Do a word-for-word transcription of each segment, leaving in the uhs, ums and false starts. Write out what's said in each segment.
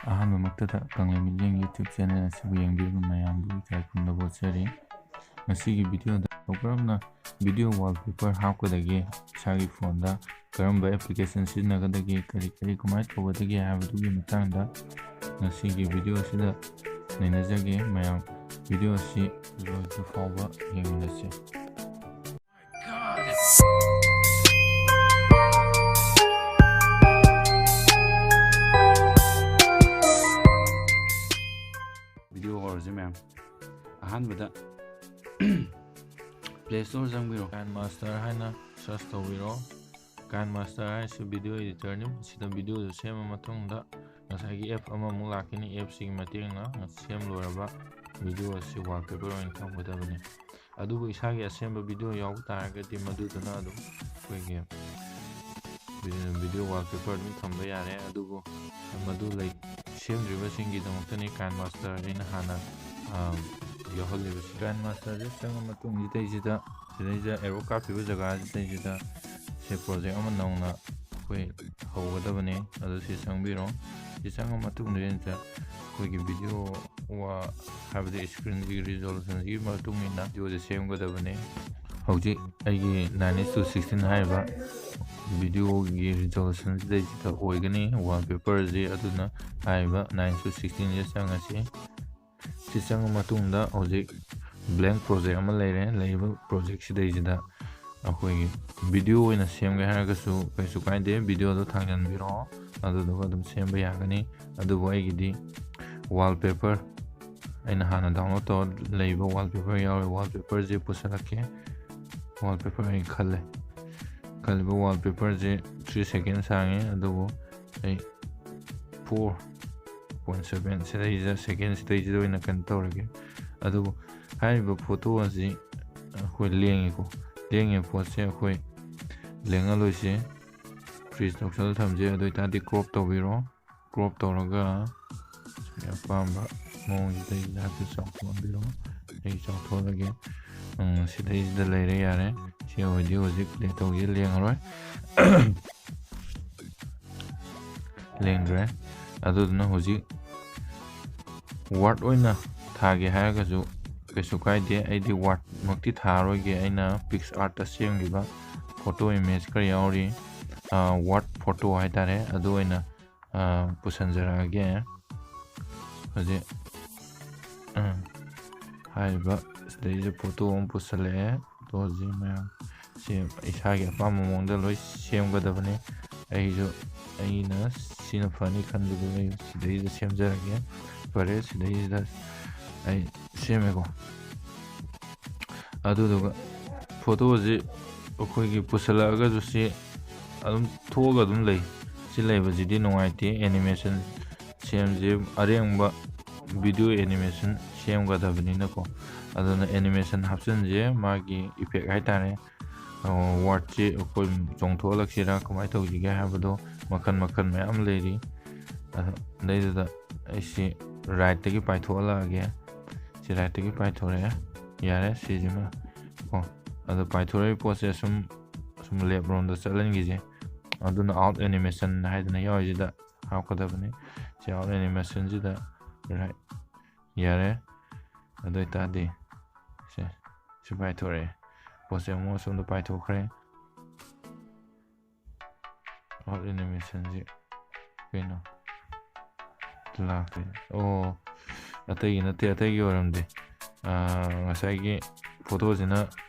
ꯑꯍꯥꯟꯕꯃꯛꯇꯗ ꯀꯪꯂꯩ ꯃꯤꯠꯌꯦꯡ YouTube channel ꯑꯁꯤꯕꯨ ꯌꯦꯡꯕꯤꯔꯤꯕ ꯃꯌꯥꯝꯕꯨ ꯏꯀꯥꯏ ꯈꯨꯝꯅꯕ ꯎꯠꯆꯔꯤ꯫ ꯉꯁꯤꯒꯤ video ꯗ ꯀꯔꯝꯅ video wallpaper ꯍꯥꯞꯀꯗꯒꯦ, ꯏꯁꯥꯒꯤ phone ꯗ ꯀꯔꯝꯕ application ꯁꯤꯖꯤꯟꯅꯒꯗꯒꯦ, ꯀꯔꯤ ꯀꯔꯤ ꯀꯃꯥꯏꯅ ꯇꯧꯒꯗꯒꯦ ꯍꯥꯏꯕꯗꯨꯒꯤ ꯃꯇꯥꯡꯗ ꯉꯁꯤꯒꯤ video ꯑꯁꯤꯗ ꯅꯩꯅꯖꯒꯦ꯫ ꯃꯌꯥꯝ video ꯑꯁꯤ ꯂꯣꯏꯗ꯭ꯔꯤ ꯐꯥꯎꯕ ꯌꯦꯡꯃꯤꯟꯅꯁꯤ꯫ Video ꯍꯧꯔꯁꯤ ꯃꯌꯥꯝ꯫ ꯑꯍꯥꯟꯕꯗ Play Store ꯆꯪꯕꯤꯔꯣ꯫ KineMaster ꯍꯥꯏꯅ search ꯇꯧꯕꯤꯔꯣ꯫ KineMaster ꯍꯥꯏꯁꯤ video editor ꯅꯤ꯫ ꯁꯤꯗ video ꯗꯨ ꯁꯦꯝꯃ ꯃꯇꯨꯡꯗ ꯉꯁꯥꯏꯒꯤ app ꯑꯃꯃꯨꯛ ꯂꯥꯛꯀꯅꯤ꯫ App ꯁꯤꯒꯤ ꯃꯇꯦꯡꯅ ꯁꯦꯝ ꯂꯣꯏꯔꯕ video ꯑꯁꯤ wallpaper ꯑꯣꯏꯅ ꯊꯝꯒꯗꯕꯅꯤ꯫ ꯑꯗꯨꯕꯨ ꯏꯁꯥꯒꯤ ꯑꯁꯦꯡꯕ video ꯌꯥꯎꯕ ꯇꯥꯔꯒꯗꯤ ꯃꯗꯨꯗꯨꯅ ꯑꯗꯨꯝ ꯑꯩꯈꯣꯏꯒꯤ video wallpaper ꯑꯗꯨꯝ ꯊꯝꯕ ꯌꯥꯔꯦ꯫ ꯑꯗꯨꯕꯨ ꯃꯗꯨ ꯂꯩ, ꯁꯦꯝꯗ꯭ꯔꯤꯕꯁꯤꯡꯒꯤꯗꯃꯛꯇꯅꯤ KineMaster ꯑꯩꯅ ꯍꯥꯟꯅ, ꯑ, ꯌꯥꯎꯍꯜꯂꯤꯕꯁꯤ꯫ KineMaster ꯁꯦ ꯆꯪꯉ ꯃꯇꯨꯡꯁꯤꯗꯩꯁꯤꯗ, ꯁꯤꯗꯩꯁꯤꯗ arrow ꯀꯥꯞꯄꯤꯕ ꯖꯒꯥꯁꯤꯗꯩꯁꯤꯗ ꯁꯤ project ꯑꯃ ꯅꯧꯅ ꯑꯩꯈꯣꯏ ꯍꯧꯒꯗꯕꯅꯤ꯫ ꯑꯗꯨ ꯁꯤ ꯆꯪꯕꯤꯔꯣ꯫ ꯁꯤ ꯆꯪꯉ ꯃꯇꯨꯡꯗ ꯑꯩꯈꯣꯏꯒꯤ video ꯋꯥ-, ꯍꯥꯏꯕꯗꯤ screen ꯒꯤ resolution ꯁꯤꯒꯤ ꯃꯇꯨꯡ ꯏꯟꯅ video ꯁꯦ ꯁꯦꯝꯒꯗꯕꯅꯤ꯫ ꯍꯧꯖꯤꯛ ꯑꯩꯒꯤ nine is to sixteen ꯍꯥꯏꯔꯤꯕ video ꯒꯤ resolution ꯁꯤꯗꯩꯁꯤꯗ ꯑꯣꯏꯒꯅꯤ wallpaper ꯁꯤ꯫ ꯑꯗꯨꯅ ꯍꯥꯏꯔꯤꯕ nine is to sixteen ꯁꯦ ꯆꯪꯉꯁꯤ꯫ ꯁꯤ ꯆꯪꯉ ꯃꯇꯨꯡꯗ ꯍꯧꯖꯤꯛ blank project ꯑꯃ ꯂꯩꯔꯦ꯫ ꯂꯩꯔꯤꯕ project ꯁꯤꯗꯩꯁꯤꯗ ꯑꯩꯈꯣꯏꯒꯤ video ꯑꯣꯏꯅ ꯁꯦꯝꯒꯦ ꯍꯥꯏꯔꯒꯁꯨ ꯀꯩꯁꯨ ꯀꯥꯏꯗꯦ, video ꯗꯣ ꯊꯥꯡꯖꯟꯕꯤꯔꯛꯑꯣ, ꯑꯗꯨꯗꯨꯒ ꯑꯗꯨꯝ ꯁꯦꯝꯕ ꯌꯥꯒꯅꯤ꯫ ꯑꯗꯨꯕꯨ ꯑꯩꯒꯤꯗꯤ wallpaper, ꯑꯩꯅ ꯍꯥꯟꯅ download ꯇꯧꯔ ꯂꯩꯕ wallpaper ꯌꯥꯎꯔꯦ꯫ Wallpaper ꯁꯦ ꯄꯨꯁꯜꯂꯛꯀꯦ꯫ Wallpaper ꯑꯩ ꯈꯜꯂꯦ꯫ ꯈꯜꯂꯤꯕ wallpaper ꯁꯦ three second ꯁꯥꯡꯉꯦ, ꯑꯗꯨꯕꯨ ꯑꯩ four point seven ꯁꯤꯗꯩꯁꯤꯗ, second ꯁꯤꯗꯩꯁꯤꯗ ꯑꯣꯏꯅ ꯀꯩꯅꯣ ꯇꯧꯔꯒꯦ꯫ ꯑꯗꯨꯕꯨ ꯍꯥꯏꯔꯤꯕ photo ꯑꯁꯤ ꯑꯩꯈꯣꯏ ꯂꯦꯡꯉꯤꯀꯣ, ꯂꯦꯡꯉꯤꯕ ꯄꯣꯠꯁꯦ ꯑꯩꯈꯣꯏ ꯂꯦꯡꯍꯜꯂꯣꯏꯁꯦ, freeze ꯇꯧꯁꯜꯂ ꯊꯝꯁꯦ꯫ ꯑꯗꯨ ꯑꯣꯏꯇꯥꯔꯗꯤ crop ꯇꯧꯕꯤꯔꯣ꯫ Crop ꯇꯧꯔꯒ ꯑꯄꯥꯝꯕ ꯃꯑꯣꯡꯁꯤꯗꯩꯁꯤꯗ ꯍꯥꯏꯐꯦꯠ ꯆꯥꯎꯊꯣꯛꯍꯟꯕꯤꯔꯣ꯫ ꯑꯩ ꯆꯥꯎꯊꯣꯛꯍꯜꯂꯒꯦ꯫ ꯎꯝ, ꯁꯤꯗꯩꯁꯤꯗ ꯂꯩꯔꯦ, ꯌꯥꯔꯦ꯫ ꯁꯤ ꯑꯣꯏꯗꯤ ꯍꯧꯖꯤꯛ play ꯇꯧꯒꯦ, ꯂꯦꯡꯉꯔꯣꯏ꯫ ꯂꯦꯡꯗ꯭ꯔꯦ꯫ ꯑꯗꯨꯗꯨꯅ ꯍꯧꯖꯤꯛ ꯋꯥꯔꯗ ꯑꯣꯏꯅ ꯊꯥꯒꯦ ꯍꯥꯏꯔꯒꯁꯨ ꯀꯩꯁꯨ ꯀꯥꯏꯗꯦ꯫ ꯑꯩꯗꯤ ꯋꯥꯔꯗꯃꯛꯇꯤ ꯊꯥꯔꯣꯏꯒꯦ, ꯑꯩꯅ ꯄꯤꯛꯁ ꯑꯥꯔꯠꯇ ꯁꯦꯝꯈꯤꯕ ꯐꯣꯇꯣ ꯏꯃꯦꯖ ꯈꯔ ꯌꯥꯎꯔꯤ, ꯋꯥꯔꯗ ꯐꯣꯇꯣ ꯍꯥꯏꯇꯥꯔꯦ, ꯑꯗꯨ ꯑꯣꯏꯅ ꯄꯨꯁꯟꯖꯔꯛꯑꯒꯦ꯫ ꯍꯧꯖꯤꯛ ꯍꯥꯏꯔꯤꯕ ꯁꯤꯗꯩꯁꯤꯗ ꯐꯣꯇꯣ ꯑꯃ ꯄꯨꯁꯜꯂꯛꯑꯦ꯫ ꯐꯣꯇꯣꯁꯤ ꯃꯌꯥꯝ ꯁꯤ ꯏꯁꯥꯒꯤ ꯑꯄꯥꯝꯕ ꯃꯑꯣꯡꯗ ꯂꯣꯏ ꯁꯦꯝꯒꯗꯕꯅꯤ꯫ ꯑꯩꯁꯨ ꯑꯩꯅ ꯁꯤꯅ ꯐꯅꯤ ꯈꯟꯕꯗꯨ ꯑꯩ ꯁꯤꯗꯩꯁꯤꯗ ꯁꯦꯝꯖꯔꯒꯦ꯫ ꯐꯔꯦ, ꯁꯤꯗꯩꯁꯤꯗ ꯑꯩ ꯁꯦꯝꯃꯦꯀꯣ꯫ ꯑꯗꯨꯗꯨꯒ ꯐꯣꯇꯣꯁꯤ ꯑꯩꯈꯣꯏꯒꯤ ꯄꯨꯁꯜꯂꯛꯑꯒꯁꯨ ꯁꯤ ꯑꯗꯨꯝ ꯊꯣꯛꯑꯒ ꯑꯗꯨꯝ ꯂꯩ꯫ ꯁꯤ ꯂꯩꯕꯁꯤꯗꯤ ꯅꯨꯡꯉꯥꯏꯇꯦ꯫ ꯑꯦꯅꯤꯃꯦꯁꯟ ꯁꯦꯝꯁꯦ, ꯑꯔꯦꯡꯕ ꯚꯤꯗꯤꯑꯣ ꯑꯦꯅꯤꯃꯦꯁꯟ ꯁꯦꯝꯒꯗꯕꯅꯤꯅꯀꯣ꯫ ꯑꯗꯨꯅ ꯑꯦꯅꯤꯃꯦꯁꯟ ꯍꯥꯞꯆꯤꯟꯁꯦ, ꯃꯥꯒꯤ ꯏꯐꯦꯛ ꯍꯥꯏꯇꯥꯔꯦ꯫ ꯋꯥꯔꯗꯁꯤ ꯑꯩꯈꯣꯏ ꯆꯣꯡꯊꯣꯛꯍꯜꯂꯛꯁꯤꯔꯥ, ꯀꯃꯥꯏꯅ ꯇꯧꯁꯤꯒꯦ ꯍꯥꯏꯕꯗꯣ ꯃꯈꯜ ꯃꯈꯜ ꯃꯌꯥꯝ ꯂꯩꯔꯤ꯫ ꯑꯗꯨꯗꯩꯗꯨꯗ ꯑꯩꯁꯤ ꯔꯥꯏꯠꯇꯒꯤ ꯄꯥꯏꯊꯣꯛꯍꯜꯂꯛꯑꯒꯦ꯫ ꯁꯤ ꯔꯥꯏꯠꯇꯒꯤ ꯄꯥꯏꯊꯣꯔꯛꯑꯦ꯫ ꯌꯥꯔꯦ, ꯁꯤꯁꯤꯃ ꯀꯣ꯫ ꯑꯗꯣ ꯄꯥꯏꯊꯣꯔꯛꯏ ꯄꯣꯠꯁꯦ ꯁꯨꯝ ꯁꯨꯝ ꯂꯦꯞ ꯔꯣꯝꯗ ꯆꯠꯍꯟꯈꯤꯁꯦ꯫ ꯑꯗꯨꯅ ꯑꯥꯎꯠ ꯑꯦꯅꯤꯃꯦꯁꯟ ꯍꯥꯏꯗꯅ ꯌꯥꯎꯔꯤꯁꯤꯗ ꯍꯥꯞꯀꯗꯕꯅꯤ꯫ ꯁꯤ ꯑꯥꯎꯠ ꯑꯦꯅꯤꯃꯦꯁꯟꯁꯤꯗ ꯔꯥꯏꯠ꯫ ꯌꯥꯔꯦ꯫ ꯑꯗꯨ ꯑꯣꯏꯇꯥꯔꯗꯤ ꯁꯦ, ꯁꯤ ꯄꯥꯏꯊꯣꯔꯛꯑꯦ꯫ ꯄꯣꯠꯁꯦ ꯑꯃꯨꯛ ꯑꯁꯣꯝꯗ ꯄꯥꯏꯊꯣꯛꯈ꯭ꯔꯦ꯫ ꯑꯥꯎꯠ ꯑꯦꯅꯤꯃꯦꯁꯟꯁꯤ ꯀꯩꯅꯣ ꯂꯥꯛꯇꯦ꯫ ꯑꯣ, ꯑꯇꯩꯒꯤ ꯅꯠꯇꯦ, ꯑꯇꯩꯒꯤ ꯑꯣꯏꯔꯝꯗꯦ꯫ ꯑꯥ, ꯉꯁꯥꯏꯒꯤ ꯐꯣꯇꯣꯁꯤꯅ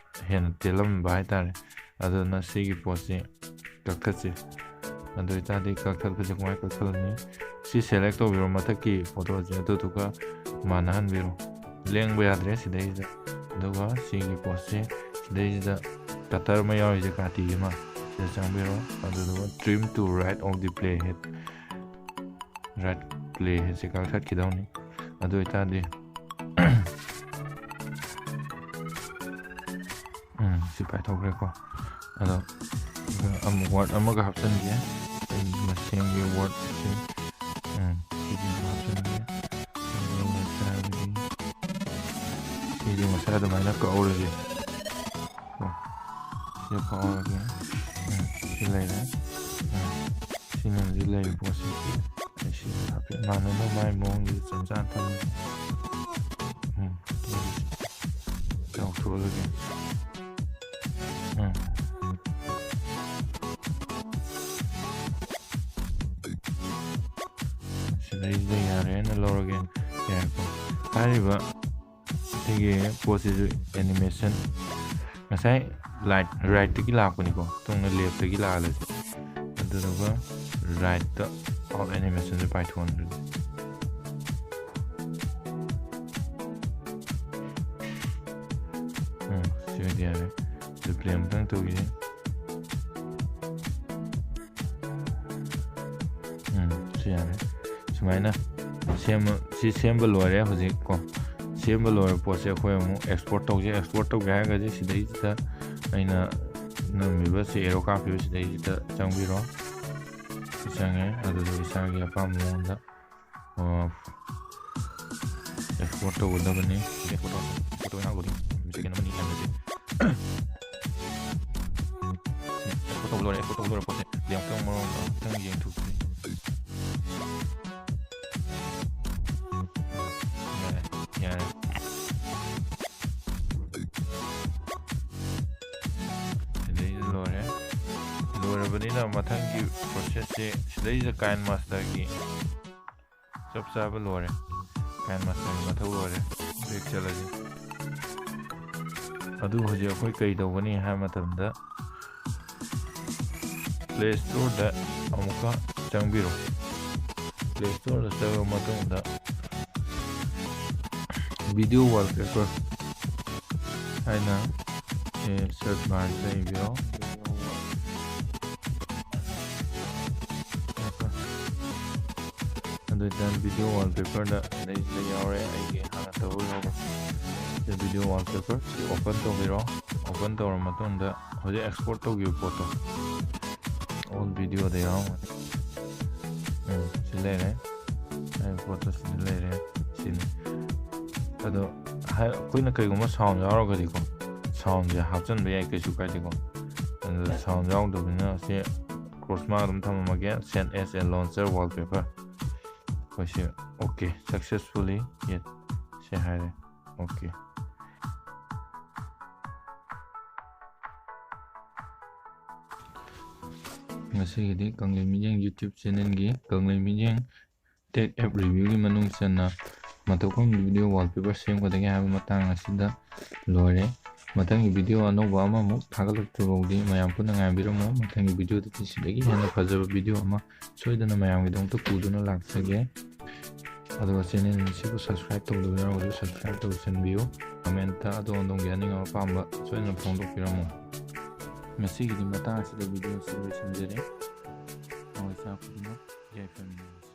ꯍꯦꯟꯅ ꯇꯦꯜꯂꯝꯕ ꯍꯥꯏꯇꯥꯔꯦ꯫ ꯑꯗꯨꯅ ꯁꯤꯒꯤ ꯄꯣꯠꯁꯤ ꯀꯛꯊꯠꯁꯤ꯫ ꯑꯗꯨ ꯑꯣꯏꯇꯥꯔꯗꯤ ꯀꯛꯊꯠꯄꯁꯦ ꯀꯃꯥꯏꯅ ꯀꯛꯊꯠꯂꯅꯤ? ꯁꯤ ꯁꯦꯂꯦꯛ ꯇꯧꯕꯤꯔꯣ, ꯃꯊꯛꯀꯤ ꯐꯣꯇꯣꯁꯦ, ꯑꯗꯨꯗꯨꯒ ꯃꯥꯟꯅꯍꯟꯕꯤꯔꯣ꯫ ꯂꯦꯡꯕ ꯌꯥꯗ꯭ꯔꯦ ꯁꯤꯗꯩꯁꯤꯗ꯫ ꯑꯗꯨꯒ ꯁꯤꯒꯤ ꯄꯣꯠꯁꯦ, ꯁꯤꯗꯩꯁꯤꯗ ꯀꯇꯔ ꯑꯃ ꯌꯥꯎꯔꯤꯁꯦ, ꯀꯥꯇꯤ ꯑꯃ, ꯁꯤꯗ ꯆꯪꯕꯤꯔꯣ꯫ ꯑꯗꯨꯗꯨꯒ trim to right of the playhead, right playheadꯁꯦ ꯀꯛꯊꯠꯈꯤꯗꯧꯅꯤ꯫ ꯑꯗꯨ ꯑꯣꯏꯇꯥꯔꯗꯤ ꯎꯝ, ꯁꯤ ꯄꯥꯏꯊꯣꯛꯈ꯭ꯔꯦꯀꯣ꯫ ꯑꯗꯣ ꯑꯃꯨꯛ ꯋꯥꯔꯗ ꯑꯃꯒ ꯍꯥꯞꯆꯤꯟꯒꯦ꯫ ꯑꯩ ꯃꯁꯦꯡꯒꯤ ꯋꯥꯔꯗꯁꯦ, ꯎꯝ, ꯁꯤꯒꯤ ꯍꯥꯞꯆꯤꯟꯒꯦ꯫ ꯑꯗꯨ ꯑꯣꯏꯇꯥꯔꯒꯗꯤ ꯁꯤꯁꯦ ꯉꯁꯥꯏ ꯑꯗꯨꯃꯥꯏꯅ ꯀꯛꯍꯧꯔꯁꯦ꯫ ꯀꯣ, ꯁꯤ ꯀꯛꯍꯧꯔꯒꯦ꯫ ꯎꯝ, ꯁꯤ ꯂꯩꯔꯦ꯫ ꯎꯝ, ꯁꯤꯅ ꯍꯧꯖꯤꯛ ꯂꯩꯔꯤꯕ ꯄꯣꯠꯁꯦ꯫ ꯑꯩ ꯁꯤ ꯏꯃꯥꯟꯅꯕ ꯃꯥꯏ ꯃꯑꯣꯡꯁꯦ ꯆꯞ ꯆꯥꯅ ꯊꯝꯃꯤ꯫ ꯎꯝ, ꯆꯥꯎꯊꯣꯛꯍꯜꯂꯒꯦ꯫ ꯎꯝ꯫ ꯁꯤꯗꯩꯁꯤꯗ ꯌꯥꯔꯦꯅ ꯂꯧꯔꯒꯦ꯫ ꯌꯥꯔꯦꯀꯣ꯫ ꯍꯥꯏꯔꯤꯕ ꯁꯤꯒꯤ ꯄꯣꯠꯁꯤꯁꯨ animation ꯉꯁꯥꯏ ꯂꯥꯏꯠ ꯔꯥꯏꯠꯇꯒꯤ ꯂꯥꯛꯄꯅꯤꯀꯣ, ꯇꯨꯡꯅ ꯂꯦꯐꯇꯒꯤ ꯂꯥꯛꯍꯜꯂꯁꯤ꯫ ꯑꯗꯨꯗꯨꯒ ꯔꯥꯏꯠꯇ ꯑꯥꯎꯠ ꯑꯦꯅꯤꯃꯦꯁꯟꯁꯦ ꯄꯥꯏꯊꯣꯛꯍꯟꯗꯣꯏꯅꯤ꯫ ꯎꯝ, ꯁꯤ ꯑꯣꯏꯗꯤ ꯌꯥꯔꯦ꯫ ꯔꯤꯄ꯭ꯂꯦ ꯑꯃꯨꯛꯇꯪ ꯇꯧꯈꯤꯁꯦ꯫ ꯎꯝ, ꯁꯤ ꯌꯥꯔꯦ꯫ ꯁꯨꯃꯥꯏꯅ ꯁꯦꯝꯕ, ꯁꯤ ꯁꯦꯝꯕ ꯂꯣꯏꯔꯦ ꯍꯧꯖꯤꯛ ꯀꯣ꯫ ꯁꯦꯝꯕ ꯂꯣꯏꯔ ꯄꯣꯠꯁꯦ ꯑꯩꯈꯣꯏ ꯑꯃꯨꯛ ꯑꯦꯛꯁꯄꯣꯔꯠ ꯇꯧꯁꯦ꯫ ꯑꯦꯛꯁꯄꯣꯔꯠ ꯇꯧꯒꯦ ꯍꯥꯏꯔꯒꯗꯤ ꯁꯤꯗꯩꯁꯤꯗ ꯑꯩꯅ ꯅꯝꯃꯤꯕ ꯁꯤ ꯑꯦꯔꯣ ꯀꯥꯞꯄꯤꯕ ꯁꯤꯗꯩꯁꯤꯗ ꯆꯪꯕꯤꯔꯣ꯫ ꯁꯤ ꯆꯪꯉꯦ꯫ ꯑꯗꯨꯗ ꯏꯁꯥꯒꯤ ꯑꯄꯥꯝꯕ ꯃꯑꯣꯡꯗ, ꯑꯣ, ꯑꯦꯛꯁꯄꯣꯔꯠ ꯇꯧꯒꯗꯕꯅꯤ꯫ ꯑꯦꯛꯁꯄꯣꯔꯠ ꯇꯧ-, ꯑꯦꯛꯁꯄꯣꯔꯠ ꯇꯧꯕ ꯉꯥꯏꯍꯥꯛ ꯂꯣꯗꯤꯡ ꯁꯦꯀꯦꯟ ꯑꯃꯅꯤ ꯉꯥꯏꯔꯁꯤ꯫ ꯑꯦꯛꯁꯄꯣꯔꯠ ꯇꯧꯕ ꯂꯣꯏꯔꯦ꯫ ꯑꯦꯛꯁꯄꯣꯔꯠ ꯇꯧꯕ ꯂꯣꯏꯔ ꯄꯣꯠꯁꯦ ꯂꯦꯡꯇꯣꯡ ꯃꯔꯣꯡ ꯑꯝꯇꯪ ꯌꯦꯡꯊꯣꯛꯁꯤ꯫ ꯌꯥꯔꯦ, ꯌꯥꯔꯦ꯫ ꯁꯤꯗꯩꯗ ꯂꯣꯏꯔꯦ꯫ ꯂꯣꯏꯔꯕꯅꯤꯅ ꯃꯊꯪꯒꯤ ꯄ꯭ꯔꯣꯁꯦꯁꯁꯦ ꯁꯤꯗꯩꯁꯤꯗ ꯀꯥꯏꯟ ꯃꯥꯁꯇꯔꯒꯤ ꯆꯞ ꯆꯥꯕ ꯂꯣꯏꯔꯦ꯫ ꯀꯥꯏꯟ ꯃꯥꯁꯇꯔꯒꯤ ꯃꯊꯧ ꯂꯣꯏꯔꯦ꯫ ꯕꯦꯛ ꯆꯠꯂꯁꯤ꯫ ꯑꯗꯨ ꯍꯧꯖꯤꯛ ꯑꯩꯈꯣꯏ ꯀꯩ ꯇꯧꯒꯅꯤ ꯍꯥꯏꯕ ꯃꯇꯝꯗ ꯄ꯭ꯂꯦ ꯁ꯭ꯇꯣꯔꯗ ꯑꯃꯨꯛꯀ ꯆꯪꯕꯤꯔꯣ꯫ ꯄ꯭ꯂꯦ ꯁ꯭ꯇꯣꯔꯗ ꯆꯪꯉꯕ ꯃꯇꯨꯡꯗ ꯚꯤꯗꯤꯑꯣ ꯋꯥꯜꯄꯦꯄꯔ ꯍꯥꯏꯅ, ꯑꯦ, ꯁꯔꯆ ꯕꯥꯔꯁꯤꯗ ꯏꯕꯤꯔꯣ꯫ ꯑꯗꯨ ꯑꯣꯏꯇꯥꯔꯗꯤ ꯚꯤꯗꯤꯑꯣ ꯋꯥꯜꯄꯦꯄꯔꯗ ꯁꯤꯗꯩꯁꯤꯗ ꯌꯥꯎꯔꯦ, ꯑꯩꯒꯤ ꯍꯥꯟꯅ ꯇꯧꯕ ꯌꯥꯎꯕ꯫ ꯁꯤ ꯚꯤꯗꯤꯑꯣ ꯋꯥꯜꯄꯦꯄꯔ ꯁꯤ ꯑꯣꯄꯟ ꯇꯧꯕꯤꯔꯣ꯫ ꯑꯣꯄꯟ ꯇꯧꯔ ꯃꯇꯨꯡꯗ ꯍꯧꯖꯤꯛ ꯑꯦꯛꯁꯄꯣꯔꯠ ꯇꯧꯈꯤꯕ ꯄꯣꯠꯇꯣ ꯑꯣꯜ ꯚꯤꯗꯤꯑꯣꯗ ꯌꯥꯎꯔꯝꯒꯅꯤ꯫ ꯎꯝ, ꯁꯤ ꯂꯩꯔꯦ꯫ ꯑꯩ ꯄꯣꯠꯇꯣ ꯁꯤꯗ ꯂꯩꯔꯦ꯫ ꯁꯤꯅꯤ꯫ ꯑꯗꯣ ꯍꯥꯏ-, ꯑꯩꯈꯣꯏꯅ ꯀꯩꯒꯨꯝꯕ ꯁꯥꯎꯟ ꯌꯥꯎꯔꯒꯗꯤꯀꯣ, ꯁꯥꯎꯟꯁꯦ ꯍꯥꯞꯆꯤꯟꯕ ꯌꯥꯏ, ꯀꯩꯁꯨ ꯀꯥꯏꯗꯦꯀꯣ꯫ ꯑꯗꯨ ꯁꯥꯎꯟ ꯌꯥꯎꯗꯕꯅꯤꯅ ꯁꯤ ꯀ꯭ꯔꯣꯁ ꯃꯥꯔꯛ ꯑꯗꯨꯝ ꯊꯝꯃꯝꯃꯒꯦ, Send as a launcher wallpaper꯫ ꯑꯩꯁꯦ OK, successfully ꯌꯦꯠꯁꯦ ꯍꯥꯏꯔꯦ꯫ OK꯫ ꯉꯁꯤꯒꯤꯗꯤ ꯀꯪꯂꯩ ꯃꯤꯠꯌꯦꯡ YouTube channelꯒꯤ ꯀꯪꯂꯩ ꯃꯤꯠꯌꯦꯡ Tech App Reviewꯒꯤ ꯃꯅꯨꯡ ꯆꯟꯅ ꯃꯇꯧ ꯀꯔꯝꯅ video wallpaper ꯁꯦꯝꯒꯗꯒꯦ ꯍꯥꯏꯕ ꯃꯇꯥꯡ ꯑꯁꯤꯗ ꯂꯣꯏꯔꯦ꯫ ꯃꯊꯪꯒꯤ video ꯑꯅꯧꯕ ꯑꯃꯃꯨꯛ ꯊꯥꯒꯠꯂꯛꯇ꯭ꯔꯤꯐꯥꯎꯗꯤ ꯃꯌꯥꯝ ꯄꯨꯟꯅ ꯉꯥꯏꯕꯤꯔꯝꯃꯨ꯫ ꯃꯊꯪꯒꯤ videoꯗꯗꯤ ꯁꯤꯗꯒꯤ ꯍꯦꯟꯅ ꯐꯖꯕ video ꯑꯃ ꯁꯣꯏꯗꯅ ꯃꯌꯥꯝꯒꯤꯗꯃꯛꯇ ꯄꯨꯗꯨꯅ ꯂꯥꯛꯆꯒꯦ꯫ ꯑꯗꯨꯒ channel ꯑꯁꯤꯕꯨ subscribe ꯇꯧꯗꯕ ꯌꯥꯎꯔꯒꯁꯨ subscribe ꯇꯧꯁꯟꯕꯤꯌꯨ꯫ Commentꯇ ꯑꯗꯣꯝ ꯑꯗꯣꯝꯒꯤ ꯑꯅꯤꯡ ꯑꯄꯥꯝꯕ ꯁꯣꯏꯗꯅ ꯐꯣꯡꯗꯣꯛꯄꯤꯔꯝꯃꯨ꯫ ꯉꯁꯤꯒꯤꯗꯤ ꯃꯇꯥꯡ ꯑꯁꯤꯗ video ꯑꯁꯤ ꯂꯣꯏꯁꯤꯟꯖꯔꯦ꯫ ꯊꯋꯥꯏ ꯆꯥꯛ ꯈꯨꯗꯤꯡꯃꯛ ꯌꯥꯏꯐꯃꯤꯟꯅꯔꯁꯤ꯫